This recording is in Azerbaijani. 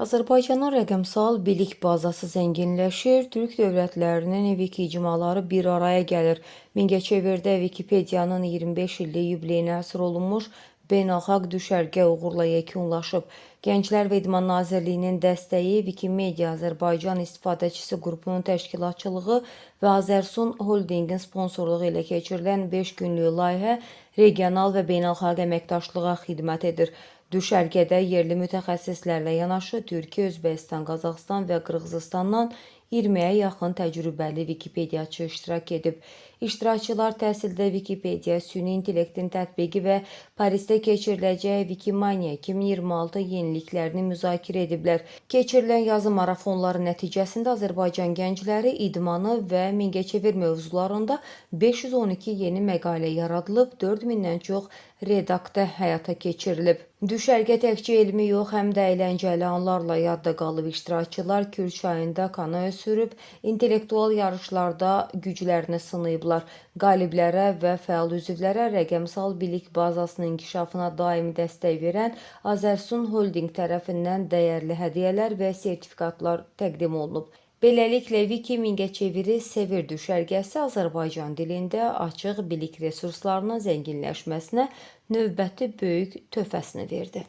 Azərbaycanın rəqəmsal bilik bazası zənginləşir, Türk dövlətlərinin wiki icmaları bir araya gəlir. Mingəçevirdə Wikipediyanın 25 illik yubileyinə həsr olunmuş beynəlxalq düşərgə uğurla yekunlaşıb. Gənclər və İdman Nazirliyinin dəstəyi, Wikimedia Azərbaycan istifadəçisi qrupunun təşkilatçılığı və Azərsun Holdinqin sponsorluğu ilə keçirilən 5 günlük layihə regional və beynəlxalq əməkdaşlığa xidmət edir. Düşərgədə yerli mütəxəssislərlə yanaşı Türkiyə, Özbəkistan, Qazaxıstan və Qırğızıstandan 20-yə yaxın təcrübəli Wikipediyaçı iştirak edib. İştirakçılar təhsildə Wikipedia, süni intellektin tətbiqi və Parisdə keçiriləcək Wikimania 2026 yeniliklərini müzakirə ediblər. Keçirilən yazı marafonları nəticəsində Azərbaycan gəncləri idmanı və Mingəçevir mövzularında 512 yeni məqalə yaradılıb, 4000-dən çox redaktə həyata keçirilib. Düşərgə təkcə elmi yox, həm də əyləncəli anlarla yadda qalıb. İştirakçılar Kür çayında kanoe sürüb, intellektual yarışlarda güclərini sınayıblar. Qaliblərə və fəal üzvlərə rəqəmsal bilik bazasının inkişafına daimi dəstək verən Azərsun Holding tərəfindən dəyərli hədiyyələr və sertifikatlar təqdim olunub. Beləliklə, Wiki Mingəçeviri sevir düşərgəsi Azərbaycan dilində açıq bilik resurslarının zənginləşməsinə növbəti böyük töhfəsini verdi.